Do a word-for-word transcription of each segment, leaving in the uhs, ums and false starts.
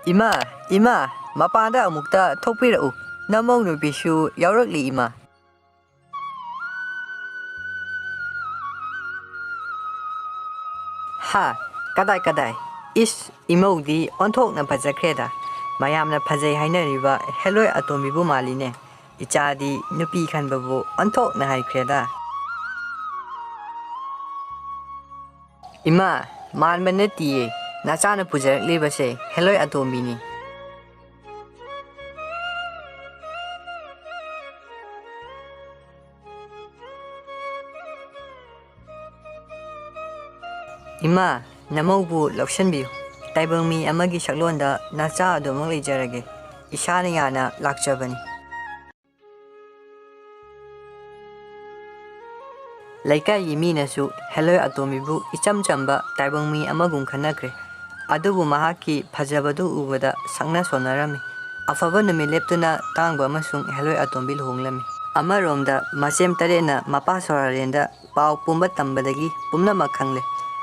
ꯏꯃꯥ, ꯏꯃꯥ, ꯃꯄꯥꯟꯗ ꯑꯃꯨꯛꯇ ꯊꯣꯛꯄꯤꯔꯛꯎ꯫ ꯅꯃꯧ ꯅꯨꯄꯤꯁꯨ ꯌꯥꯎꯔꯛꯂꯤ, ꯏꯃꯥ꯫ ꯍꯥ? ꯀꯗꯥꯏ, ꯀꯗꯥꯏ? ꯏꯁ, ꯏꯃꯧꯗꯤ ꯑꯣꯟꯊꯣꯛꯅ ꯐꯖꯈ꯭ꯔꯦꯗ꯫ ꯃꯌꯥꯝꯅ ꯐꯖꯩ ꯍꯥꯏꯅꯔꯤꯕ ꯍꯦꯂꯣꯏ ꯑꯇꯣꯝꯕꯤꯕꯨ ꯃꯥꯜꯂꯤꯅꯦ꯫ ꯏꯆꯥꯗꯤ ꯅꯨꯄꯤ ꯈꯟꯕꯕꯨ ꯑꯣꯟꯊꯣꯛꯅ ꯍꯩꯈ꯭ꯔꯦꯗ꯫ ꯏꯃꯥ, ꯃꯥꯟꯕ ꯅꯠꯇꯤꯌꯦ, ꯅꯆꯥꯅ ꯄꯨꯖꯔꯛꯂꯤꯕꯁꯦ ꯍꯦꯂꯣꯏ ꯑꯇꯣꯝꯕꯤꯅꯤ꯫ ꯏꯃꯥ, ꯅꯃꯧꯕꯨ ꯂꯧꯁꯤꯟꯕꯤꯌꯨ꯫ ꯇꯥꯏꯕꯪ ꯃꯤ ꯑꯃꯒꯤ ꯁꯛꯂꯣꯟꯗ ꯅꯆꯥ ꯑꯗꯨꯃꯛ ꯂꯩꯖꯔꯒꯦ꯫ ꯏꯁꯥꯅ ꯌꯥꯅ ꯂꯥꯛꯆꯕꯅꯤ꯫ ꯂꯩꯀꯥꯏꯒꯤ ꯃꯤꯅꯁꯨ ꯍꯦꯂꯣꯏ ꯑꯇꯣꯝꯕꯤꯕꯨ ꯏꯆꯝ ꯆꯝꯕ ꯇꯥꯏꯕꯪ ꯃꯤ ꯑꯃꯒꯨꯝ ꯈꯟꯅꯈ꯭ꯔꯦ꯫ ꯑꯗꯨꯕꯨ ꯃꯍꯥꯛꯀꯤ ꯐꯖꯕꯗꯨ ꯎꯕꯗ ꯁꯛꯅ ꯁꯣꯟꯅꯔꯝꯃꯤ꯫ ꯑꯐꯕ ꯅꯨꯃꯤꯠ ꯂꯦꯞꯇꯨꯅ ꯇꯥꯡꯕ ꯑꯃꯁꯨꯡ ꯍꯦꯂꯣꯏ ꯑꯇꯣꯝꯕꯤ ꯂꯨꯍꯣꯡꯂꯝꯃꯤ꯫ ꯑꯃꯔꯣꯝꯗ ꯃꯆꯦꯝ ꯇꯔꯦꯠꯅ ꯃꯄꯥ ꯁꯣꯔꯥꯔꯦꯟꯗ ꯄꯥꯎ ꯄꯨꯝꯕ ꯇꯝꯕꯗꯒꯤ ꯄꯨꯝꯅꯃꯛ ꯈꯪꯂꯦ꯫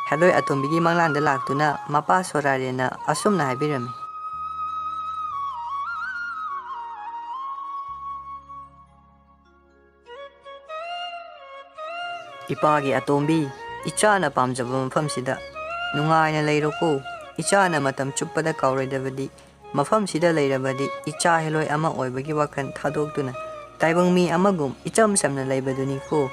ꯍꯦꯂꯣꯏ ꯑꯇꯣꯝꯕꯤꯒꯤ ꯃꯪꯂꯥꯟꯗ ꯂꯥꯛꯇꯨꯅ ꯃꯄꯥ ꯁꯣꯔꯥꯔꯦꯟꯅ ꯑꯁꯨꯝꯅ ꯍꯥꯏꯕꯤꯔꯝꯃꯤ꯫ ꯏꯄꯥꯒꯤ ꯑꯇꯣꯝꯕꯤ, ꯏꯆꯥꯅ ꯄꯥꯝꯖꯕ ꯃꯐꯝꯁꯤꯗ ꯅꯨꯡꯉꯥꯏꯅ ꯂꯩꯔꯣꯀꯣ꯫ ꯏꯆꯥꯅ ꯃꯇꯝ ꯆꯨꯞꯄꯗ ꯀꯥꯎꯔꯣꯏꯗꯕꯗꯤ ꯃꯐꯝꯁꯤꯗ ꯂꯩꯔꯕꯗꯤ ꯏꯆꯥ ꯍꯦꯂꯣꯏ ꯑꯃ ꯑꯣꯏꯕꯒꯤ ꯋꯥꯈꯜ ꯊꯥꯗꯣꯛꯇꯨꯅ ꯇꯥꯏꯕꯪ ꯃꯤ ꯑꯃꯒꯨꯝ ꯏꯆꯝ ꯆꯝꯅ ꯂꯩꯕꯗꯨꯅꯤꯀꯣ꯫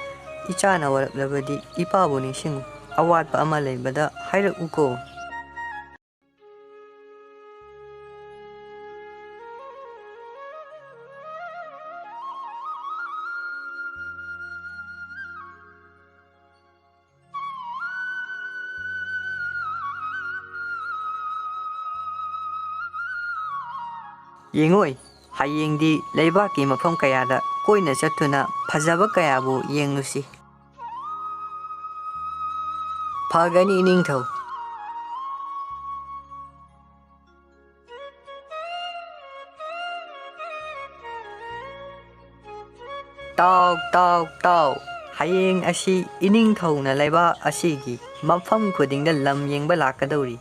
ꯏꯆꯥꯅ ꯋꯥꯔꯛꯂꯕꯗꯤ ꯏꯄꯥꯕꯨ ꯅꯤꯡꯁꯤꯡꯉꯨ꯫ ꯑꯋꯥꯠꯄ ꯑꯃ ꯂꯩꯕꯗ ꯍꯥꯏꯔꯛꯎꯀꯣ꯫ ꯌꯦꯡꯉꯣꯏ, ꯍꯌꯦꯡꯗꯤ ꯂꯩꯕꯥꯛꯀꯤ ꯃꯐꯝ ꯀꯌꯥꯗ ꯀꯣꯏꯅ ꯆꯠꯇꯨꯅ ꯐꯖꯕ ꯀꯌꯥꯕꯨ ꯌꯦꯡꯂꯨꯁꯤ꯫ ꯐꯒꯅꯤ, ꯏꯅꯤꯡꯊꯧ꯫ ꯇꯥꯎ, ꯇꯥꯎ, ꯇꯥꯎ! ꯍꯌꯦꯡ ꯑꯁꯤ ꯏꯅꯤꯡꯊꯧꯅ ꯂꯩꯕꯥꯛ ꯑꯁꯤꯒꯤ ꯃꯐꯝ ꯈꯨꯗꯤꯡꯗ ꯂꯝ ꯌꯦꯡꯕ ꯂꯥꯛꯀꯗꯧꯔꯤ꯫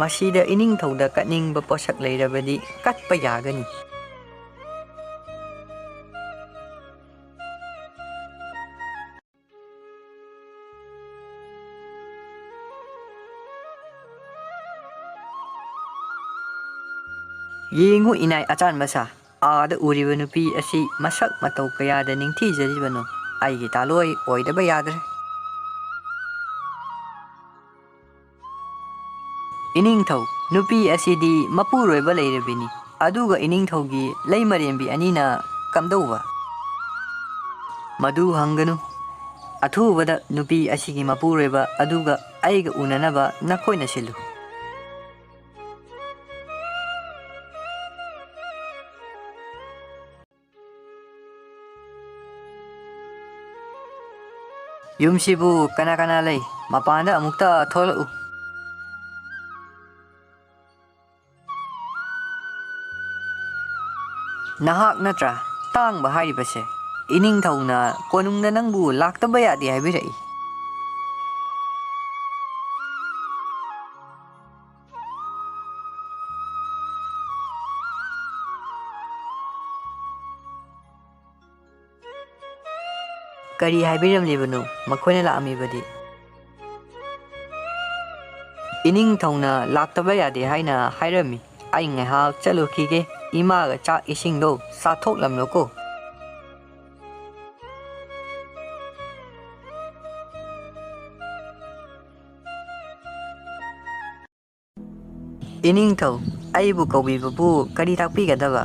ꯃꯁꯤꯗ ꯏꯅꯤꯡꯊꯧꯗ ꯀꯠꯅꯤꯡꯕ ꯄꯣꯠꯁꯛ ꯂꯩꯔꯕꯗꯤ ꯀꯠꯄ ꯌꯥꯒꯅꯤ꯫ ꯌꯦꯡꯉꯨ ꯏꯅꯥꯏ ꯑꯆꯥꯟ ꯃꯁꯥ, ꯑꯥꯗ ꯎꯔꯤꯕ ꯅꯨꯄꯤ ꯑꯁꯤ ꯃꯁꯛ ꯃꯇꯧ ꯀꯌꯥꯗ ꯅꯤꯡꯊꯤꯖꯔꯤꯕꯅꯣ꯫ ꯑꯩꯒꯤ ꯇꯥꯂꯣꯏ ꯑꯣꯏꯗꯕ ꯌꯥꯗ꯭ꯔꯦ꯫ ꯏꯅꯤꯡꯊꯧ, ꯅꯨꯄꯤ ꯑꯁꯤꯗꯤ ꯃꯄꯨꯔꯣꯏꯕ ꯂꯩꯔꯕꯤꯅꯤ, ꯑꯗꯨꯒ ꯏꯅꯤꯡꯊꯧꯒꯤ ꯂꯩꯃꯔꯦꯝꯕꯤ ꯑꯅꯤꯅ ꯀꯝꯗꯧꯕ? ꯃꯗꯨ ꯍꯪꯒꯅꯨ꯫ ꯑꯊꯨꯕꯗ ꯅꯨꯄꯤ ꯑꯁꯤꯒꯤ ꯃꯄꯨꯔꯣꯏꯕ ꯑꯗꯨꯒ ꯑꯩꯒ ꯎꯅꯅꯕ ꯅꯈꯣꯏꯅ ꯁꯤꯜꯂꯨ꯫ ꯌꯨꯝꯁꯤꯕꯨ ꯀꯅꯥ ꯀꯅꯥ ꯂꯩ? ꯃꯄꯥꯟꯗ ꯑꯃꯨꯛꯇ ꯊꯣꯛꯂꯛꯎ꯫ ꯅꯍꯥꯛ ꯅꯠꯇ꯭ꯔꯥ ꯇꯥꯡꯕ ꯍꯥꯏꯔꯤꯕꯁꯦ? ꯏꯅꯤꯡꯊꯧꯅ ꯀꯣꯅꯨꯡꯗ ꯅꯪꯕꯨ ꯂꯥꯛꯇꯕ ꯌꯥꯗꯦ ꯍꯥꯏꯕꯤꯔꯛꯏ꯫ ꯀꯔꯤ ꯍꯥꯏꯕꯤꯔꯝꯂꯤꯕꯅꯣ ꯃꯈꯣꯏꯅ ꯂꯥꯛꯑꯝꯃꯤꯕꯗꯤ? ꯏꯅꯤꯡꯊꯧꯅ ꯂꯥꯛꯇꯕ ꯌꯥꯗꯦ ꯍꯥꯏꯅ ꯍꯥꯏꯔꯝꯃꯤ꯫ ꯑꯩ ꯉꯥꯏꯍꯥꯛ ꯆꯠꯂꯨꯈꯤꯒꯦ, ꯏꯃꯥꯒ ꯆꯥꯛ ꯏꯁꯤꯡꯗꯣ ꯆꯥꯊꯣꯛꯂꯝꯂꯣꯀꯣ꯫ ꯏꯅꯤꯡꯊꯧ, ꯑꯩꯕꯨ ꯀꯧꯕꯤꯕꯕꯨ ꯀꯔꯤ ꯇꯥꯛꯄꯤꯒꯗꯕ?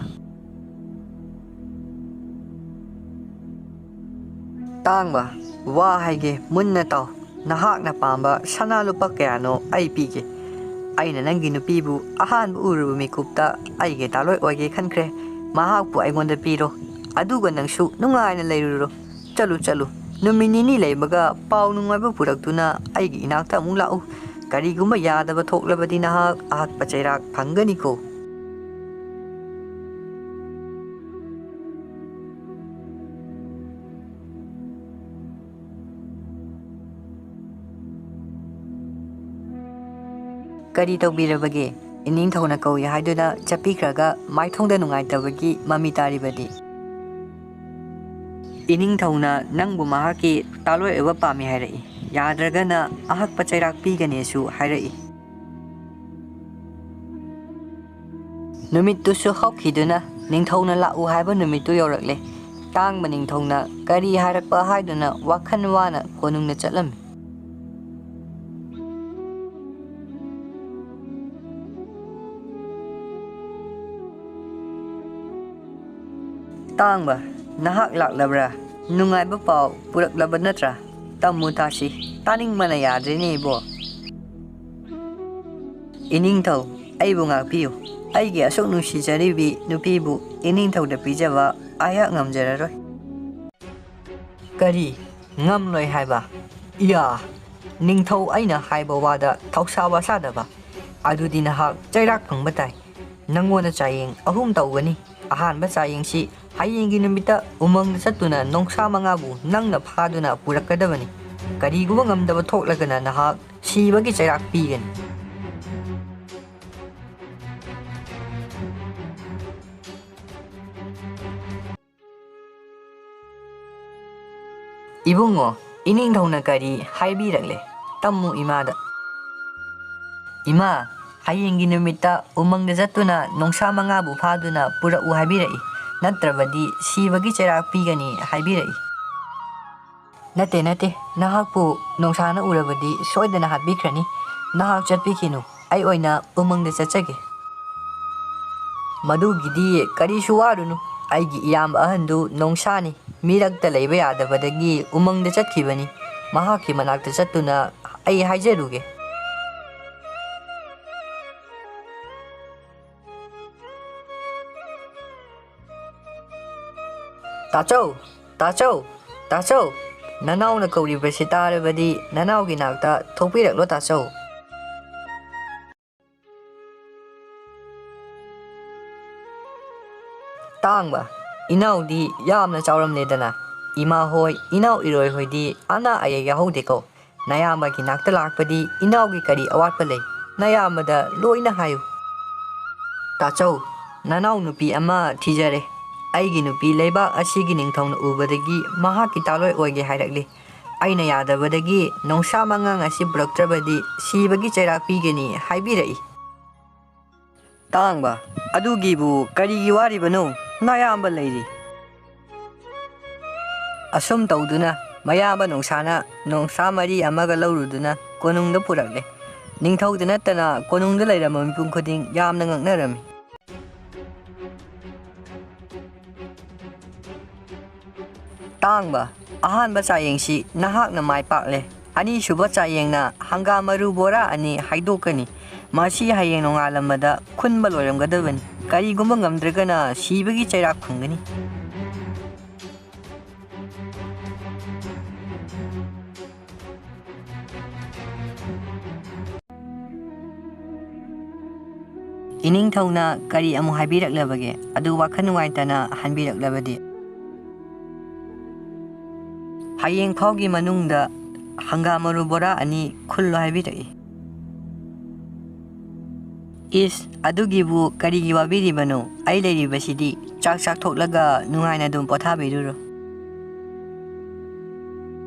ꯇꯥꯡꯕ, ꯋꯥ ꯍꯥꯏꯒꯦ, ꯃꯨꯟꯅ ꯇꯥꯎ꯫ ꯅꯍꯥꯛꯅ ꯄꯥꯝꯕ ꯁꯅꯥ ꯂꯨꯄꯥ ꯀꯌꯥꯅꯣ ꯑꯩ ꯄꯤꯒꯦ꯫ ꯑꯩꯅ ꯅꯪꯒꯤ ꯅꯨꯄꯤꯕꯨ ꯑꯍꯥꯟꯕ ꯎꯔꯨꯕ ꯃꯤꯀꯨꯞꯇ ꯑꯩꯒꯤ ꯇꯥꯂꯣꯏ ꯑꯣꯏꯒꯦ ꯈꯟꯈ꯭ꯔꯦ꯫ ꯃꯍꯥꯛꯄꯨ ꯑꯩꯉꯣꯟꯗ ꯄꯤꯔꯣ, ꯑꯗꯨꯒ ꯅꯪꯁꯨ ꯅꯨꯡꯉꯥꯏꯅ ꯂꯩꯔꯨꯔꯣ꯫ ꯆꯠꯂꯨ, ꯆꯠꯂꯨ꯫ ꯅꯨꯃꯤꯠ ꯅꯤꯅꯤ ꯂꯩꯕꯒ ꯄꯥꯎ ꯅꯨꯡꯉꯥꯏꯕ ꯄꯨꯔꯛꯇꯨꯅ ꯑꯩꯒꯤ ꯏꯅꯥꯛꯇ ꯑꯃꯨꯛ ꯂꯥꯛꯎ꯫ ꯀꯔꯤꯒꯨꯝꯕ ꯌꯥꯗꯕ ꯊꯣꯛꯂꯕꯗꯤ ꯅꯍꯥꯛ ꯑꯍꯛꯄ ꯆꯩꯔꯥꯛ ꯐꯪꯒꯅꯤꯀꯣ꯫ "ꯀꯔꯤ ꯇꯧꯕꯤꯔꯕꯒꯦ? ꯏꯅꯤꯡꯊꯧꯅ ꯀꯧꯏ ꯍꯥꯏꯗꯨꯅ ꯆꯠꯄꯤꯈ꯭ꯔꯒ ꯃꯥꯏꯊꯣꯡꯗ ꯅꯨꯡꯉꯥꯏꯇꯕꯒꯤ ꯃꯃꯤ ꯇꯥꯔꯤꯕꯗꯤ?" "ꯏꯅꯤꯡꯊꯧꯅ ꯅꯪꯕꯨ ꯃꯍꯥꯛꯀꯤ ꯇꯥꯂꯣꯏ ꯑꯣꯏꯕ ꯄꯥꯝꯃꯤ ꯍꯥꯏꯔꯛꯏ꯫ ꯌꯥꯗ꯭ꯔꯒꯅ ꯑꯍꯛꯄ ꯆꯩꯔꯥꯛ ꯄꯤꯒꯅꯤꯁꯨ ꯍꯥꯏꯔꯛꯏ꯫" ꯅꯨꯃꯤꯠꯇꯨꯁꯨ ꯍꯧꯈꯤꯗꯨꯅ ꯅꯤꯡꯊꯧꯅ ꯂꯥꯛꯎ ꯍꯥꯏꯕ ꯅꯨꯃꯤꯠꯇꯨ ꯌꯧꯔꯛꯂꯦ꯫ ꯇꯥꯡꯕ ꯅꯤꯡꯊꯧꯅ ꯀꯔꯤ ꯍꯥꯏꯔꯛꯄ ꯍꯥꯏꯗꯨꯅ ꯋꯥꯈꯜ ꯋꯥꯅ ꯀꯣꯅꯨꯡꯗ ꯆꯠꯂꯝꯃꯤ꯫ "ꯇꯥꯡꯕ, ꯅꯍꯥꯛ ꯂꯥꯛꯂꯕ꯭ꯔꯥ? ꯅꯨꯡꯉꯥꯏꯕ ꯄꯥꯎ ꯄꯨꯔꯛꯂꯕ ꯅꯠꯇ꯭ꯔꯥ? ꯇꯝꯃꯨ ꯇꯥꯁꯤ, ꯇꯥꯅꯤꯡꯕꯅ ꯌꯥꯗ꯭ꯔꯦꯅꯦ ꯏꯕꯣ꯫" "ꯏꯅꯤꯡꯊꯧ, ꯑꯩꯕꯨ ꯉꯥꯛꯄꯤꯌꯨ꯫ ꯑꯩꯒꯤ ꯑꯁꯨꯛ ꯅꯨꯡꯁꯤꯖꯔꯤꯕꯤ ꯅꯨꯄꯤꯕꯨ ꯏꯅꯤꯡꯊꯧꯗ ꯄꯤꯖꯕ ꯑꯩꯍꯥꯛ ꯉꯝꯖꯔꯔꯣꯏ꯫" "ꯀꯔꯤ? ꯉꯝꯂꯣꯏ ꯍꯥꯏꯕ? ꯏꯌꯥ! ꯅꯤꯡꯊꯧ ꯑꯩꯅ ꯍꯥꯏꯕ ꯋꯥꯗ ꯊꯧꯁꯥ ꯋꯥꯁꯥꯗꯕ? ꯑꯗꯨꯗꯤ ꯅꯍꯥꯛ ꯆꯩꯔꯥꯛ ꯐꯪꯕ ꯇꯥꯏ꯫ ꯅꯪꯉꯣꯟꯗ ꯆꯥꯌꯦꯡ ꯑꯍꯨꯝ ꯇꯧꯒꯅꯤ꯫ ꯑꯍꯥꯟꯕ ꯆꯥꯌꯦꯡꯁꯤ ꯍꯌꯦꯡꯒꯤ ꯅꯨꯃꯤꯠꯇ ꯎꯃꯪꯗ ꯆꯠꯇꯨꯅ ꯅꯣꯡꯁꯥ ꯃꯉꯥꯕꯨ ꯅꯪꯅ ꯐꯥꯗꯨꯅ ꯄꯨꯔꯛꯀꯗꯕꯅꯤ꯫ ꯀꯔꯤꯒꯨꯝꯕ ꯉꯝꯗꯕ ꯊꯣꯛꯂꯒꯅ ꯅꯍꯥꯛ ꯁꯤꯕꯒꯤ ꯆꯩꯔꯥꯛ ꯄꯤꯒꯅꯤ꯫" "ꯏꯕꯨꯡꯉꯣ, ꯏꯅꯤꯡꯊꯧꯅ ꯀꯔꯤ ꯍꯥꯏꯕꯤꯔꯛꯂꯦ? ꯇꯝꯃꯨ ꯏꯃꯥꯗ꯫" "ꯏꯃꯥ, ꯍꯌꯦꯡꯒꯤ ꯅꯨꯃꯤꯠꯇ ꯎꯃꯪꯗ ꯆꯠꯇꯨꯅ ꯅꯣꯡꯁꯥ ꯃꯉꯥꯕꯨ ꯐꯥꯗꯨꯅ ꯄꯨꯔꯛꯎ ꯍꯥꯏꯕꯤꯔꯛꯏ, ꯅꯠꯇ꯭ꯔꯕꯗꯤ ꯁꯤꯕꯒꯤ ꯆꯩꯔꯥꯛ ꯄꯤꯒꯅꯤ ꯍꯥꯏꯕꯤꯔꯛꯏ꯫" "ꯅꯠꯇꯦ, ꯅꯠꯇꯦ, ꯅꯍꯥꯛꯄꯨ ꯅꯣꯡꯁꯥꯅ ꯎꯔꯕꯗꯤ ꯁꯣꯏꯗꯅ ꯍꯥꯠꯄꯤꯈ꯭ꯔꯅꯤ꯫ ꯅꯍꯥꯛ ꯆꯠꯄꯤꯈꯤꯅꯨ, ꯑꯩ ꯑꯣꯏꯅ ꯎꯃꯪꯗ ꯆꯠꯆꯒꯦ꯫" "ꯃꯗꯨꯒꯤꯗꯤ ꯀꯔꯤꯁꯨ ꯋꯥꯔꯨꯅꯨ, ꯑꯩꯒꯤ ꯏꯌꯥꯝꯕ ꯑꯍꯟꯗꯨ ꯅꯣꯡꯁꯥꯅꯤ, ꯃꯤꯔꯛꯇ ꯂꯩꯕ ꯌꯥꯗꯕꯗꯒꯤ ꯎꯃꯪꯗ ꯆꯠꯈꯤꯕꯅꯤ꯫ ꯃꯍꯥꯛꯀꯤ ꯃꯅꯥꯛꯇ ꯆꯠꯇꯨꯅ ꯑꯩ ꯍꯥꯏꯖꯔꯨꯒꯦ꯫" "ꯇꯥꯆꯧ, ꯇꯥꯆꯧ, ꯇꯥꯆꯧ, ꯅꯅꯥꯎꯅ ꯀꯧꯔꯤꯕꯁꯤ ꯇꯥꯔꯕꯗꯤ ꯅꯅꯥꯎꯒꯤ ꯅꯥꯛꯇ ꯊꯣꯛꯄꯤꯔꯛꯂꯣ ꯇꯥꯆꯧ꯫" "ꯇꯥꯡꯕ, ꯏꯅꯥꯎꯗꯤ ꯌꯥꯝꯅ ꯆꯥꯎꯔꯝꯂꯦꯗꯅ꯫ ꯏꯃꯥ ꯍꯣꯏ, ꯏꯅꯥꯎ ꯏꯔꯣꯏ ꯍꯣꯏꯗꯤ ꯑꯅꯥ ꯑꯌꯦꯛ ꯌꯥꯎꯍꯧꯗꯦꯀꯣ꯫ ꯅꯌꯥꯝꯕꯒꯤ ꯅꯥꯛꯇ ꯂꯥꯛꯄꯗꯤ ꯏꯅꯥꯎꯒꯤ ꯀꯔꯤ ꯑꯋꯥꯠꯄ ꯂꯩ? ꯅꯌꯥꯝꯕꯗ ꯂꯣꯏꯅ ꯍꯥꯏꯌꯨ꯫ ꯇꯥꯆꯧ, ꯅꯅꯥꯎ ꯅꯨꯄꯤ ꯑꯃ ꯊꯤꯖꯔꯦ꯫ ꯑꯩꯒꯤ ꯅꯨꯄꯤ ꯂꯩꯕꯥꯛ ꯑꯁꯤꯒꯤ ꯅꯤꯡꯊꯧꯅ ꯎꯕꯗꯒꯤ ꯃꯍꯥꯛꯀꯤ ꯇꯥꯂꯣꯏ ꯑꯣꯏꯒꯦ ꯍꯥꯏꯔꯛꯂꯤ꯫ ꯑꯩꯅ ꯌꯥꯗꯕꯗꯒꯤ ꯅꯣꯡꯁꯥ ꯃꯉꯥꯡ ꯑꯁꯤ ꯄꯨꯔꯛꯇ꯭ꯔꯕꯗꯤ ꯁꯤꯕꯒꯤ ꯆꯩꯔꯥꯛ ꯄꯤꯒꯅꯤ ꯍꯥꯏꯕꯤꯔꯛꯏ꯫ ꯇꯥꯡꯕ, ꯑꯗꯨꯒꯤꯕꯨ ꯀꯔꯤꯒꯤ ꯋꯥꯔꯤꯕꯅꯣ? ꯅꯌꯥꯝꯕ ꯂꯩꯔꯤ꯫ ꯑꯁꯨꯝ ꯇꯧꯗꯨꯅ ꯃꯌꯥꯝꯕ ꯅꯣꯡꯁꯥꯅ ꯅꯣꯡꯁꯥ ꯃꯔꯤ ꯑꯃꯒ ꯂꯧꯔꯨꯗꯨꯅ ꯀꯣꯅꯨꯡꯗ ꯄꯨꯔꯛꯂꯦ꯫ ꯅꯤꯡꯊꯧꯗ ꯅꯠꯇꯅ ꯀꯣꯅꯨꯡꯗ ꯂꯩꯔꯝꯕ ꯃꯤꯄꯨꯝ ꯈꯨꯗꯤꯡ ꯌꯥꯝꯅ ꯉꯛꯅꯔꯝꯃꯤ꯫ ꯇꯥꯡꯕ, ꯑꯍꯥꯟꯕ ꯆꯥꯌꯦꯡꯁꯤ ꯅꯍꯥꯛꯅ ꯃꯥꯏ ꯄꯥꯛꯂꯦ꯫ ꯑꯅꯤꯁꯨꯕ ꯆꯥꯌꯦꯡꯅ ꯍꯪꯒꯥꯝ ꯃꯔꯨ ꯕꯣꯔꯥ ꯑꯅꯤ ꯍꯥꯏꯗꯣꯛꯀꯅꯤ꯫ ꯃꯁꯤ ꯍꯌꯦꯡ ꯅꯣꯡꯉꯥꯜꯂꯝꯕꯗ ꯈꯨꯟꯕ ꯂꯣꯏꯔꯝꯒꯗꯕꯅꯤ꯫ ꯀꯔꯤꯒꯨꯝꯕ ꯉꯝꯗ꯭ꯔꯒꯅ ꯁꯤꯕꯒꯤ ꯆꯩꯔꯥꯛ ꯐꯪꯒꯅꯤ꯫ ꯏꯅꯤꯡꯊꯧꯅ ꯀꯔꯤ ꯑꯃꯨꯛ ꯍꯥꯏꯕꯤꯔꯛꯂꯕꯒꯦ? ꯑꯗꯨ ꯋꯥꯈꯜ ꯅꯨꯡꯉꯥꯏꯇꯅ ꯍꯟꯕꯤꯔꯛꯂꯕꯗꯤ? ꯍꯌꯦꯡ ꯐꯥꯎꯒꯤ ꯃꯅꯨꯡꯗ ꯍꯪꯒꯥꯝ ꯃꯔꯨ ꯕꯣꯔꯥ ꯑꯅꯤ ꯈꯨꯜꯂꯣ ꯍꯥꯏꯕꯤꯔꯛꯏ꯫ ꯏꯁ, ꯑꯗꯨꯒꯤꯕꯨ ꯀꯔꯤꯒꯤ ꯋꯥꯕꯤꯔꯤꯕꯅꯣ? ꯑꯩ ꯂꯩꯔꯤꯕꯁꯤꯗꯤ꯫ ꯆꯥꯛ ꯆꯥꯊꯣꯛꯂꯒ ꯅꯨꯡꯉꯥꯏꯅ ꯑꯗꯨꯝ ꯄꯣꯊꯥꯕꯤꯔꯨꯔꯣ꯫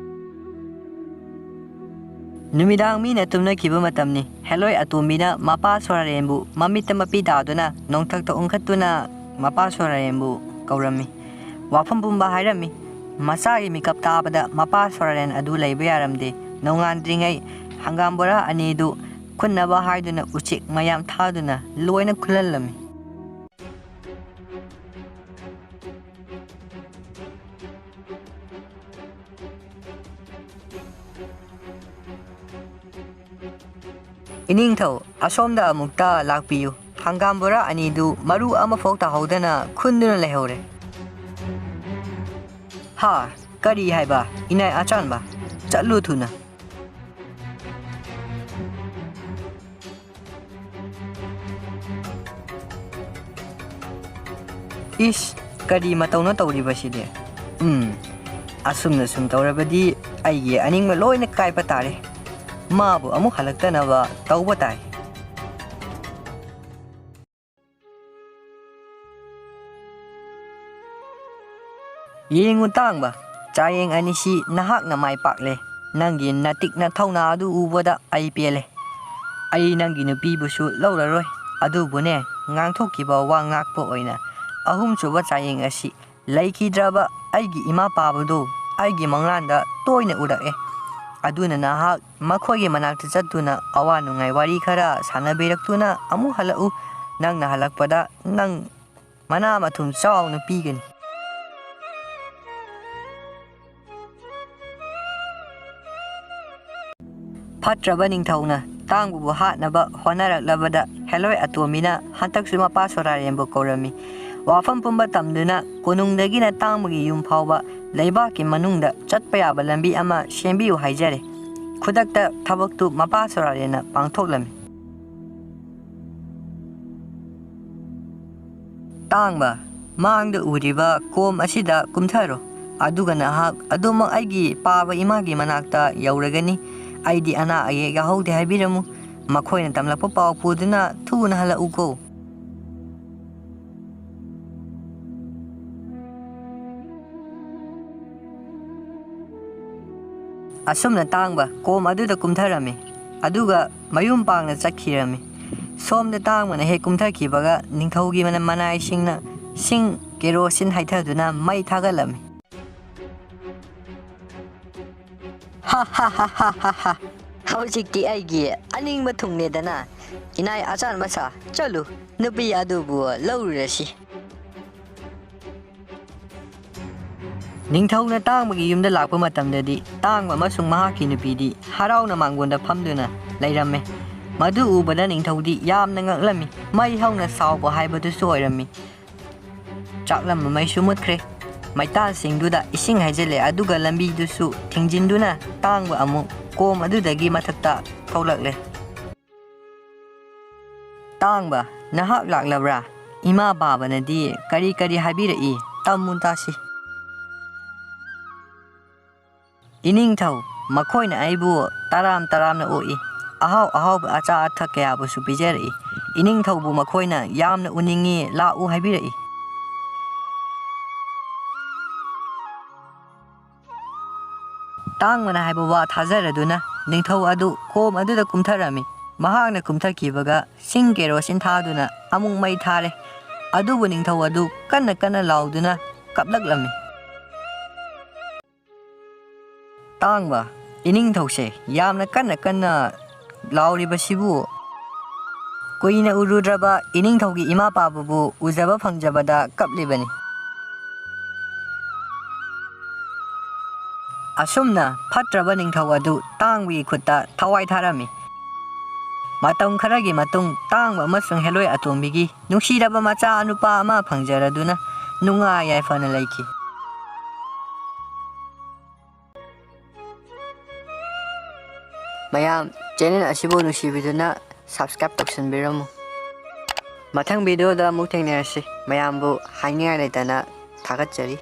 ꯅꯨꯃꯤꯗꯥꯡ ꯃꯤꯅ ꯇꯨꯝꯅꯈꯤꯕ ꯃꯇꯝꯅꯤ꯫ ꯍꯦꯂꯣꯏ ꯑꯇꯣꯝꯕꯤꯅ ꯃꯄꯥ ꯁꯣꯔꯥꯔꯦꯟꯕꯨ ꯃꯃꯤꯠꯇ ꯃꯄꯤ ꯇꯥꯗꯨꯅ ꯅꯣꯡꯊꯛꯇ ꯎꯪꯈꯠꯇꯨꯅ ꯃꯄꯥ ꯁꯣꯔꯥꯔꯦꯟꯕꯨ ꯀꯧꯔꯝꯃꯤ꯫ ꯋꯥꯐꯝ ꯄꯨꯝꯕ ꯍꯥꯏꯔꯝꯃꯤ꯫ ꯃꯆꯥꯒꯤ ꯃꯤꯀꯞ ꯇꯥꯕꯗ ꯃꯄꯥ ꯁꯣꯔꯥꯔꯦꯟ ꯑꯗꯨ ꯂꯩꯕ ꯌꯥꯔꯝꯗꯦ꯫ ꯅꯣꯡꯉꯥꯟꯗ꯭ꯔꯤꯉꯩ ꯍꯪꯒꯥꯝ ꯕꯣꯔꯥ ꯑꯅꯤꯗꯨ ꯈꯨꯟꯅꯕ ꯍꯥꯏꯗꯨꯅ ꯎꯆꯦꯛ ꯃꯌꯥꯝ ꯊꯥꯗꯨꯅ ꯂꯣꯏꯅ ꯈꯨꯜꯍꯜꯂꯝꯃꯤ꯫ ꯏꯅꯤꯡꯊꯧ, ꯑꯁꯣꯝꯗ ꯑꯃꯨꯛꯇ ꯂꯥꯛꯄꯤꯌꯨ꯫ ꯍꯪꯒꯥꯝ ꯕꯣꯔꯥ ꯑꯅꯤꯗꯨ ꯃꯔꯨ ꯑꯃꯐꯥꯎ ꯇꯥꯍꯧꯗꯅ ꯈꯨꯟꯗꯨꯅ ꯂꯩꯍꯧꯔꯦ꯫ ꯍꯥ, ꯀꯔꯤ ꯍꯥꯏꯕ, ꯏꯅꯥꯏ ꯑꯆꯥꯟꯕ? ꯆꯠꯂꯨ ꯊꯨꯅ꯫ ꯏꯁ, ꯀꯔꯤ ꯃꯇꯧꯅꯣ ꯇꯧꯔꯤꯕꯁꯤꯗꯤ? ꯎꯝ, ꯑꯁꯨꯝꯅ ꯁꯨꯝ ꯇꯧꯔꯕꯗꯤ ꯑꯩꯒꯤ ꯑꯅꯤꯡꯕ ꯂꯣꯏꯅ ꯀꯥꯏꯕ ꯇꯥꯔꯦ꯫ ꯃꯥꯕꯨ ꯑꯃꯨꯛ ꯍꯜꯂꯛꯇꯅꯕ ꯇꯧꯕ ꯇꯥꯏ꯫ ꯌꯦꯡꯉꯨ ꯇꯥꯡꯕ, ꯆꯥꯌꯦꯡ ꯑꯅꯤꯁꯤ ꯅꯍꯥꯛꯅ ꯃꯥꯏ ꯄꯥꯛꯂꯦ꯫ ꯅꯪꯒꯤ ꯅꯇꯤꯛ ꯅꯊꯧꯅꯥ ꯑꯗꯨ ꯎꯕꯗ ꯑꯩ ꯄꯦꯜꯂꯦ꯫ ꯑꯩ ꯅꯪꯒꯤ ꯅꯨꯄꯤꯕꯨꯁꯨ ꯂꯧꯔꯔꯣꯏ꯫ ꯑꯗꯨꯕꯨꯅꯦ, ꯉꯥꯡꯊꯣꯛꯈꯤꯕ ꯋꯥ ꯉꯥꯛꯄ ꯑꯣꯏꯅ ꯑꯍꯨꯝꯁꯨꯕ ꯆꯥꯌꯦꯡ ꯑꯁꯤ ꯂꯩꯈꯤꯗ꯭ꯔꯕ ꯑꯩꯒꯤ ꯏꯃꯥ ꯄꯥꯕꯗꯨ ꯑꯩꯒꯤ ꯃꯪꯂꯥꯟꯗ ꯇꯣꯏꯅ ꯎꯔꯛꯑꯦ꯫ ꯑꯗꯨꯅ ꯅꯍꯥꯛ ꯃꯈꯣꯏꯒꯤ ꯃꯅꯥꯛꯇ ꯆꯠꯇꯨꯅ ꯑꯋꯥ ꯅꯨꯡꯉꯥꯏ ꯋꯥꯔꯤ ꯈꯔ ꯁꯥꯟꯅꯕꯤꯔꯛꯇꯨꯅ ꯑꯃꯨꯛ ꯍꯜꯂꯛꯎ꯫ ꯅꯪꯅ ꯍꯜꯂꯛꯄꯗ ꯅꯪ ꯃꯅꯥ ꯃꯊꯨꯝ ꯆꯥꯎꯅ ꯄꯤꯒꯅꯤ꯫ ꯐꯠꯇ꯭ꯔꯕ ꯅꯤꯡꯊꯧꯅ ꯇꯥꯡꯕꯕꯨ ꯍꯥꯠꯅꯕ ꯍꯣꯠꯅꯔꯛꯂꯕꯗ ꯍꯦꯂꯣꯏ ꯑꯇꯣꯝꯕꯤꯅ ꯍꯟꯇꯛꯁꯨ ꯃꯄꯥ ꯁꯣꯔꯥꯔꯦꯟꯕꯨ ꯀꯧꯔꯝꯃꯤ꯫ ꯋꯥꯐꯝ ꯄꯨꯝꯕ ꯇꯝꯗꯨꯅ ꯀꯣꯅꯨꯡꯗꯒꯤꯅ ꯇꯥꯡꯕꯒꯤ ꯌꯨꯝ ꯐꯥꯎꯕ ꯂꯩꯕꯥꯛꯀꯤ ꯃꯅꯨꯡꯗ ꯆꯠꯄ ꯌꯥꯕ ꯂꯝꯕꯤ ꯑꯃ ꯁꯦꯝꯕꯤꯌꯨ ꯍꯥꯏꯖꯔꯦ꯫ ꯈꯨꯗꯛꯇ ꯊꯕꯛꯇꯨ ꯃꯄꯥ ꯁꯣꯔꯥꯔꯦꯟꯅ ꯄꯥꯡꯊꯣꯛꯂꯝꯃꯤ꯫ ꯇꯥꯡꯕ, ꯃꯥꯡꯗ ꯎꯔꯤꯕ ꯀꯣꯝ ꯑꯁꯤꯗ ꯀꯨꯝꯊꯔꯣ꯫ ꯑꯗꯨꯒ ꯅꯍꯥꯛ ꯑꯗꯨꯃꯛ ꯑꯩꯒꯤ ꯄꯥꯕ ꯏꯃꯥꯒꯤ ꯃꯅꯥꯛꯇ ꯌꯧꯔꯒꯅꯤ꯫ ꯑꯩꯗꯤ ꯑꯅꯥ ꯑꯌꯦꯛ ꯌꯥꯎꯍꯧꯗꯦ ꯍꯥꯏꯕꯤꯔꯝꯃꯨ꯫ ꯃꯈꯣꯏꯅ ꯇꯝꯂꯛꯄ ꯄꯥꯎ ꯄꯨꯗꯨꯅ ꯊꯨꯅ ꯍꯜꯂꯛꯎꯀꯣ꯫ ꯑꯁꯨꯝꯅ ꯇꯥꯡꯕ ꯀꯣꯝ ꯑꯗꯨꯗ ꯀꯨꯝꯊꯔꯝꯃꯤ꯫ ꯑꯗꯨꯒ ꯃꯌꯨꯝ ꯄꯥꯡꯅ ꯆꯠꯈꯤꯔꯝꯃꯤ꯫ ꯁꯣꯝꯗ ꯇꯥꯡꯕꯅ ꯍꯦꯛ ꯀꯨꯝꯊꯈꯤꯕꯒ ꯅꯤꯡꯊꯧꯒꯤ ꯃꯅ-, ꯃꯅꯥꯏꯁꯤꯡꯅ ꯁꯤꯡ ꯀꯦꯔꯣꯁꯤꯟ ꯍꯩꯊꯗꯨꯅ ꯃꯩ ꯊꯥꯒꯠꯂꯝꯃꯤ꯫ ꯍꯥ ꯍꯥ ꯍꯥ ꯍꯥ ꯍꯥ ꯍꯥ꯫ ꯍꯧꯖꯤꯛꯇꯤ ꯑꯩꯒꯤ ꯑꯅꯤꯡꯕ ꯊꯨꯡꯂꯦꯗꯅ꯫ ꯏꯅꯥꯏ ꯑꯆꯥꯟ ꯃꯁꯥ, ꯆꯠꯂꯨ, ꯅꯨꯄꯤ ꯑꯗꯨꯕꯨ ꯂꯧꯔꯨꯔꯁꯤ꯫ ꯅꯤꯡꯊꯧꯅ ꯇꯥꯡꯕꯒꯤ ꯌꯨꯝꯗ ꯂꯥꯛꯄ ꯃꯇꯝꯗꯗꯤ ꯇꯥꯡꯕ ꯑꯃꯁꯨꯡ ꯃꯍꯥꯛꯀꯤ ꯅꯨꯄꯤꯗꯤ ꯍꯔꯥꯎꯅ ꯃꯥꯡꯒꯣꯟꯗ ꯐꯝꯗꯨꯅ ꯂꯩꯔꯝꯃꯦ꯫ ꯃꯗꯨ ꯎꯕꯗ ꯅꯤꯡꯊꯧꯗꯤ ꯌꯥꯝꯅ ꯉꯛꯂꯝꯃꯤ꯫ ꯃꯩ ꯍꯧꯅ ꯁꯥꯎꯕ ꯍꯥꯏꯕꯗꯨꯁꯨ ꯑꯣꯏꯔꯝꯃꯤ꯫ ꯆꯥꯛꯂꯝꯕ ꯃꯩꯁꯨ ꯃꯨꯠꯈ꯭ꯔꯦ꯫ ꯃꯩꯇꯥꯟꯁꯤꯡꯗꯨꯗ ꯏꯁꯤꯡ ꯍꯩꯖꯤꯜꯂꯦ, ꯑꯗꯨꯒ ꯂꯝꯕꯤꯗꯨꯁꯨ ꯊꯤꯡꯖꯤꯟꯗꯨꯅ ꯇꯥꯡꯕ ꯑꯃꯨꯛ ꯀꯣꯝ ꯑꯗꯨꯗꯒꯤ ꯃꯊꯛꯇ ꯊꯣꯛꯂꯛꯂꯦ꯫ ꯇꯥꯡꯕ, ꯅꯍꯥꯛ ꯂꯥꯛꯂꯕ꯭ꯔꯥ? ꯏꯃꯥ ꯕꯥꯕꯅꯗꯤ ꯀꯔꯤ ꯀꯔꯤ ꯍꯥꯏꯕꯤꯔꯛꯏ? ꯇꯝꯃꯨ ꯇꯥꯁꯤ꯫ ꯏꯅꯤꯡꯊꯧ, ꯃꯈꯣꯏꯅ ꯑꯩꯕꯨ ꯇꯔꯥꯝ ꯇꯔꯥꯝꯅ ꯑꯣꯛꯏ꯫ ꯑꯍꯥꯎ ꯑꯍꯥꯎꯕ ꯑꯆꯥ ꯑꯊꯛ ꯀꯌꯥꯕꯨꯁꯨ ꯄꯤꯖꯔꯛꯏ꯫ ꯏꯅꯤꯡꯊꯧꯕꯨ ꯃꯈꯣꯏꯅ ꯌꯥꯝꯅ ꯎꯅꯤꯡꯉꯤ, ꯂꯥꯛꯎ ꯍꯥꯏꯕꯤꯔꯛꯏ꯫ ꯇꯥꯡꯕꯅ ꯍꯥꯏꯕ ꯋꯥ ꯊꯥꯖꯔꯗꯨꯅ ꯅꯤꯡꯊꯧ ꯑꯗꯨ ꯀꯣꯝ ꯑꯗꯨꯗ ꯀꯨꯝꯊꯔꯝꯃꯤ꯫ ꯃꯍꯥꯛꯅ ꯀꯨꯝꯊꯈꯤꯕꯒ ꯁꯤꯡ ꯀꯦꯔꯣꯁꯤꯟ ꯊꯥꯗꯨꯅ ꯑꯃꯨꯛ ꯃꯩ ꯊꯥꯔꯦ꯫ ꯑꯗꯨꯕꯨ ꯅꯤꯡꯊꯧ ꯑꯗꯨ ꯀꯟꯅ ꯀꯟꯅ ꯂꯥꯎꯗꯨꯅ ꯀꯞꯂꯛꯂꯝꯃꯤ꯫ "ꯇꯥꯡꯕ, ꯏꯅꯤꯡꯊꯧꯁꯦ ꯌꯥꯝꯅ ꯀꯟꯅ ꯀꯟꯅ ꯂꯥꯎꯔꯤꯕꯁꯤꯕꯨ ꯀꯨꯏꯅ ꯎꯔꯨꯗ꯭ꯔꯕ ꯏꯅꯤꯡꯊꯧꯒꯤ ꯏꯃꯥ ꯄꯥꯕꯕꯨ ꯎꯖꯕ ꯐꯪꯖꯕꯗ ꯀꯞꯂꯤꯕꯅꯤ꯫" ꯑꯁꯨꯝꯅ ꯐꯠꯇ꯭ꯔꯕ ꯅꯤꯡꯊꯧ ꯑꯗꯨ ꯇꯥꯡꯕꯒꯤ ꯈꯨꯠꯇ ꯊꯋꯥꯏ ꯊꯥꯔꯝꯃꯤ꯫ ꯃꯇꯝ ꯈꯔꯒꯤ ꯃꯇꯨꯡ ꯇꯥꯡꯕ ꯑꯃꯁꯨꯡ ꯍꯦꯂꯣꯏ ꯑꯇꯣꯝꯕꯤꯒꯤ ꯅꯨꯡꯁꯤꯔꯕ ꯃꯆꯥ ꯅꯨꯄꯥ ꯑꯃ ꯐꯪꯖꯔꯗꯨꯅ ꯅꯨꯡꯉꯥꯏ ꯌꯥꯏꯐꯅ ꯂꯩꯈꯤ꯫ ꯃꯌꯥꯝ, ꯆꯦꯅꯦꯜ ꯑꯁꯤꯕꯨ ꯅꯨꯡꯁꯤꯕꯤꯗꯨꯅ ꯁꯕꯁꯀ꯭ꯔꯥꯏꯕ ꯇꯧꯁꯤꯟꯕꯤꯔꯝꯃꯨ꯫ ꯃꯊꯪ ꯚꯤꯗꯤꯑꯣꯗ ꯑꯃꯨꯛ ꯊꯦꯡꯅꯔꯁꯤ꯫ ꯃꯌꯥꯝꯕꯨ ꯍꯥꯏꯅꯤꯡꯉꯥꯏ ꯂꯩꯇꯅ ꯊꯥꯒꯠꯆꯔꯤ꯫